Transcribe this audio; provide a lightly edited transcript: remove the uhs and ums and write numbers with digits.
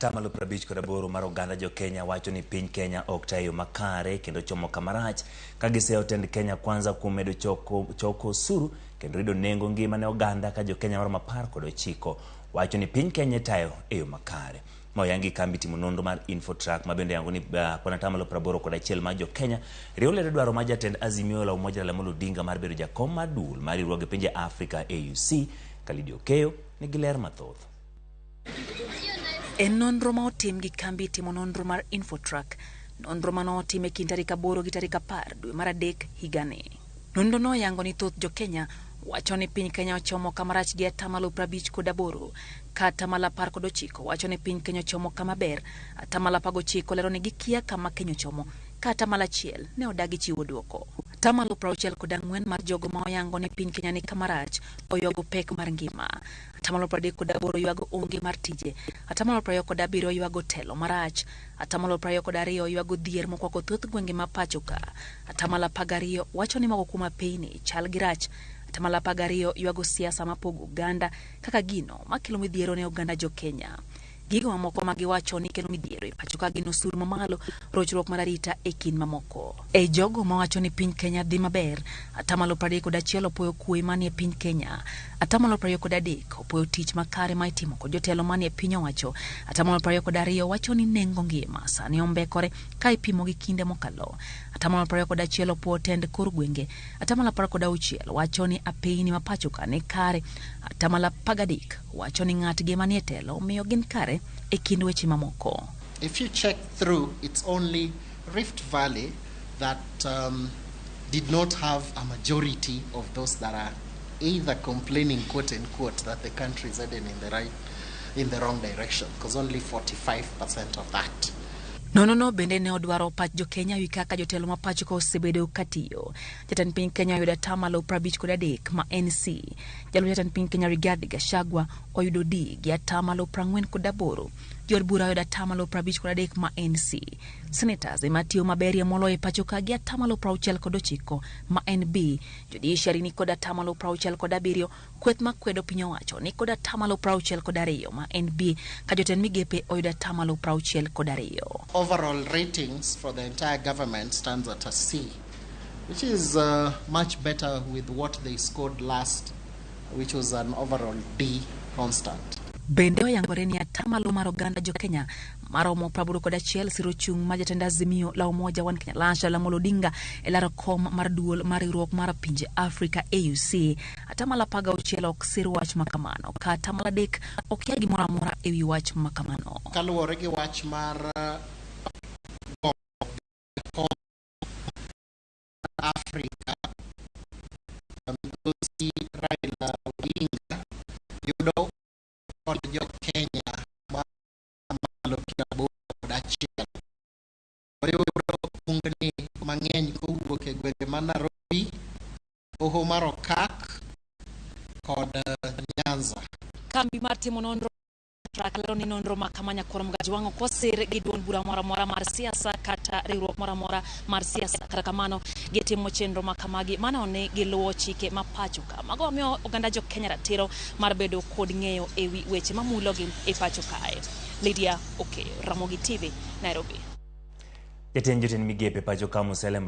Atamalo 58 mar oganda jo Kenya wacho ni piny Kenya ok ta e yo makare kendo chomo kama rach ka giseyo tend Kenya Kwanza kuom medo choko osuru kendo rido nengo ngima ne oganda ka jo Kenya maromo 19 wacho ni piny Kenya itayo e yo makare. Ma oyangi kambi timo nonro mar Infotrack ma bende yango ni kwan atamalo 81 mar jo Kenya riwo lwedo dwaro mar jatend Azimio la Umoja Raila Amolo Odinga mar bedo jakom mar duol mar riwruoge pinje Afrika AUC. Kalidi Okeyo nigi ler mathoth. En nonro ma otim gi kambi timo nonro mar Infotrack. Nonro mano otim e kind tarik 8 gi tarik 10 dwe mar 3 higani. Nonro no oyango ni thoth jo Kenya wacho ni piny Kenya ochomo kama rach gi atamalo 58, ka atamalo 19 wacho ni piny Kenya ochomo kama ber, atamalo 19 lero ni gikia kama Kenya ochomo, ka atamalo 1 ne odagi chiwo dwoko. Atamalo 64 mar jogo ma oyango ni piny Kenya ni kama rach oywago pek mar ngima. Atamalo 38 ywago onge mar tije. Atamalo 27 ywago telo marach. Atamalo 22 ywago dhier mokwako thoth gwenge ma pacho ka. Atamalo 12 wacho ni moko kuom apeyni chal gi rach. Atamalo 12 ywago siasa mapogo oganda kaka gino makelo midhiero ne oganda jo Kenya. Gigo mamoko ma giwacho ni kelo midhiero e pacho ka gin osuru mamalo, rochruok mar arita e kind mamoko. E jogo mawacho ni piny Kenya dhi maber, atamalo 31 opuoyo kwe manie piny Kenya, atamalo 23 opuoyo tich makare ma itimo kod jotelo manie piny owacho, atamalo 22 wacho ni nengo ngima sani ombekore ka ipimo gi kinde mokalo, atamalo 21 opuoyo tend kor gwenge, atamalo 16 wacho ni apeyni ma pacho ka ni kare, atamalo 13 wacho ni ng'atgi manie telo omiyo gin kare e kind weche mamoko. If you check through, it's only Rift Valley that did not have a majority of those that are either complaining, quote unquote, that the country is heading in the wrong direction, because only 45% of that. Nono bende ne odwaro pach jo Kenya wi kaka jotelo ma pacho ka osebedo katiyo. Jatend piny Kenya oyudo atamalo 53 ma NC. Jalup jatend piny Kenya Rigathi Gachagua oyudo D gi atamalo 48. Jood bura oyudo atamalo 53 ma NC. Senators ema tiyo maberie moloyo e pacho ka gi atamalo 69 ma NB. Judiciary ni kod atamalo 67. Kweth makwedo piny owacho ni kod atamalo 62 ma NB, ka jotend migepe oyudo atamalo 62. Overall ratings for the entire government stands at a C, which is much better with what they scored last, which was an overall D constant. Bende oyangore ni atamalo mar oganda jo Kenya maromo 81 siro chung' ma jatend Azimio la Umoja One Kenya Alliance Raila Amolo Odinga e laro kom mar duol mar riwruok mar pinje Afrika AUC. Atamalo 16 ok sir wach makamano, ka atamalo 3 ok kia gimoro amora ewi wach makamano. Kaluwore gi wach mar Afrika, migosi Raila Odinga yudo kod jo Kenya malo 81. Oyudo kungni mang'eny kowuok e gwenge ma Nairobi, Hoho mar Okak kod Nyanza. Kambi mar timo nonro lero ni nonro ma kama Nyakwar Mgajwang' ok osir gi duond bura moro amora mar siasa kata riwruok moro amora mar siasa. Kata kamano, gitimo chenro ma kamagi mano ni giluwo chike ma pacho ka. Mago miyo oganda jo Kenya ratiro mar bedo kod ng'eyo ewi weche mamulogi e pacho kae. Lydia Okeyo, Ramogi TV, Nairobi. Jatend jotend migepe pacho ka Musalia